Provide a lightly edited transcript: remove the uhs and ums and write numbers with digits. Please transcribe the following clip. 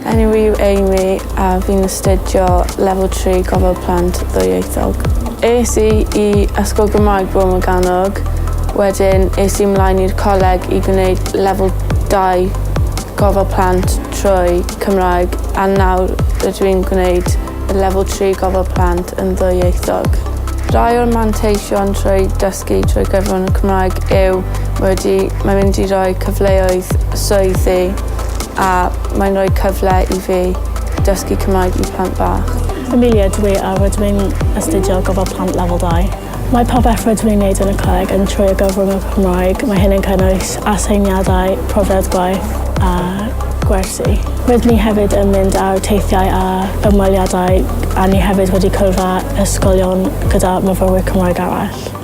Enw fi yw Amy a fi'n astudio lefel 3 gofal plant ddwyieithog. Es i i Ysgol Gymraeg Bro Morgannwg, wedyn es i ymlaen i'r coleg i gwneud lefel 2 gofal plant trwy Cymraeg a nawr rydw i'n gwneud y lefel 3 gofal plant yn ddwyieithog. Rhai o'r manteision trwy dysgu trwy gyfrwng y Cymraeg yw mae wedi, mae'n mynd i roi cyfleoedd swyddi a mae'n rhoi cyfle i fi dysgu Cymraeg i plant bach. Amelia dw i a rydw i'n astudio gofal plant lefel 2. Mae popeth rydw i'n wneud yn y coleg yn trwy y gyfrwng y Cymraeg. Mae hyn yn cynnwys aseiniadau, profiad gwaith a gwersi. Rydyn ni hefyd yn mynd ar teithiau a ymweliadau a ni hefyd wedi cwrdd â ysgolion gyda myfyrwyr Cymraeg arall.